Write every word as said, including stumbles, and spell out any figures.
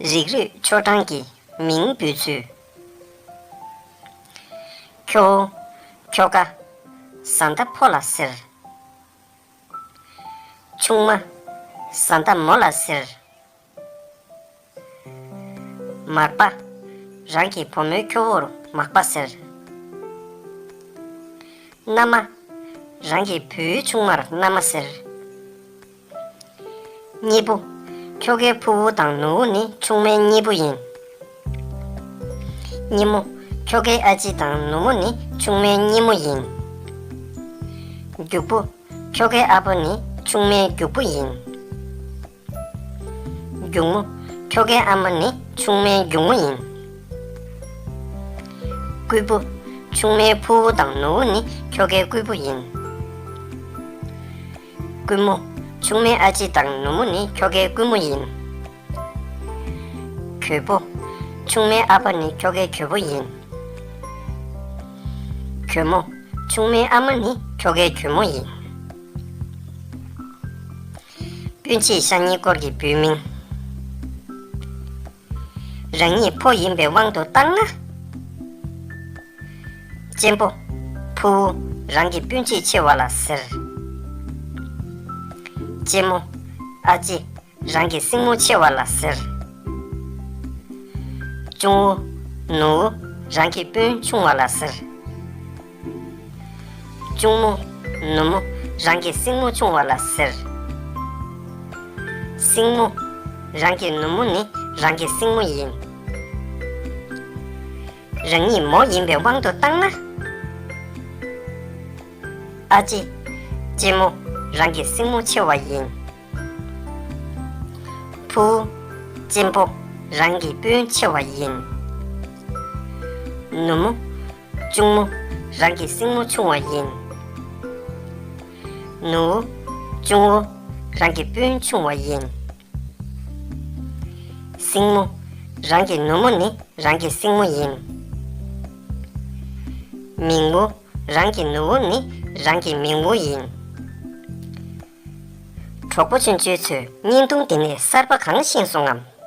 རིགས་རུས་ཆོ་འབྲང་གི་མིང་འབོད་ཚུལ། ཁྱོ་བོ། ཁྱོ་ག་བཟའ་ཟླ་ཕོ་ལ་ཟེར། ཆུང་མ། བཟའ་ཟླ་མོ་ལ་ཟེར། མག་པ། རང་གི་བུ་མོའི་ཁྱོ་བོར་མག་པ་ཟེར། མནའ་མ། རང་གི་བུའི་ཆུང་མར་མནའ་མ་ཟེར། གཉིས་པོ། ཁྱོ་གའི་ཕུ་བོ་དང་ནུ་བོ་ནི་ཆུང་མའི་གཉེན་པོ་ཡིན། གཉིས་མོ། ཁྱོ་གའི་ཨ་ཅེ་དང་ནུ་མོ་ནི་ཆུང་མའི་གཉེན་མོ་ཡིན། རྒྱུག་པོ། ཁྱོ་གའི་ཨ་ཕ་ནི་ཆུང་མའི་རྒྱུག་པོ་ཡིན། རྒྱུག་མོ། ཁྱོ་གའི་ཨ་མ་ནི་ཆུང་མའི་རྒྱུག་མོ་ཡིན། སྐུད་པོ། ཆུང་མའི་ཕུ་བོ་དང་ནུ་བོ་ནི་ཁྱོ་གའི་སྐུད་པོ་ཡིན། སྐུད་མོ། ཆུང་མའི་ཨ་ཅེ་དང་ནུ་མོ་ནི་ཁྱོ་གའི་སྐུད་མོ་ཡིན། གྱོས་པོ། ཆུང་མའི་ཨ་ཕ་ནི་ཁྱོ་གའི་གྱོས་པོ་ཡིན། གྱོས་མོ། ཆུང་མའི་ཨ་མ་ནི་ཁྱོ་གའི་གྱོས་མོ་ཡིན། སྤུན་མཆེད་ཤ་ཉེའི་སྐོར་གྱི་བོད་མིང་། རང་ཉིད་ཕོ་ཡིན་པའི་དབང་དུ་བཏང་ན། གཅེན་པོ། ཕུ་བོ། རང་གི་སྤུན་མཆེད་ཆེ་བ་ལ་ཟེར། གཅེན་མོ། ཨ་ཅེ། རང་གི་སྲིང་མོ་ཆེ་བ་ལ་ཟེར། གཅུང་བོ། ནུ་བོ། རང་གི་སྤུན་ཆུང་བ་ལ་ཟེར། གཅུང་མོ། ནུ་མོ། རང་གི་སྲིང་མོ་ཆུང་བ་ལ་ཟེར། སྲིང་མོ། རང་གི་ནུ་མོ་ནི་རང་གི་སྲིང་མོ་ཡིན། རང་ཉིད་མོ་ཡིན་པའི་དབང་དུ་བཏང་ན། ཨ་ཅེ། གཅེན་མོ། རང་གི་སྲིང་མོ་ཆེ་བ་ཡིན། ཕུ་བོ། གཅེན་པོ། རང་གི་སྤུན་ཆེ་བ་ཡིན། ནུ་མོ། གཅུང་མོ། རང་གི་སྲིང་མོ་ཆུང་བ་ཡིན། ནུ་བོ། གཅུང་བོ། རང་གི་སྤུན་ཆུང་བ་ཡིན། སྲིང་མོ། རང་གི་ནུ་མོ་ནི་རང་གི་སྲིང་མོ་ཡིན། མིང་པོ། རང་གི་ནུ་བོ་ནི་རང་གི་མིང་པོ་ཡིན། གྲོགས་པོ་ཆུང་ཆུང་ཚོས་བརྙན་ཐུང་འདི་ནས་གསར་པ་གང་ཤེས་སོང་ངམ།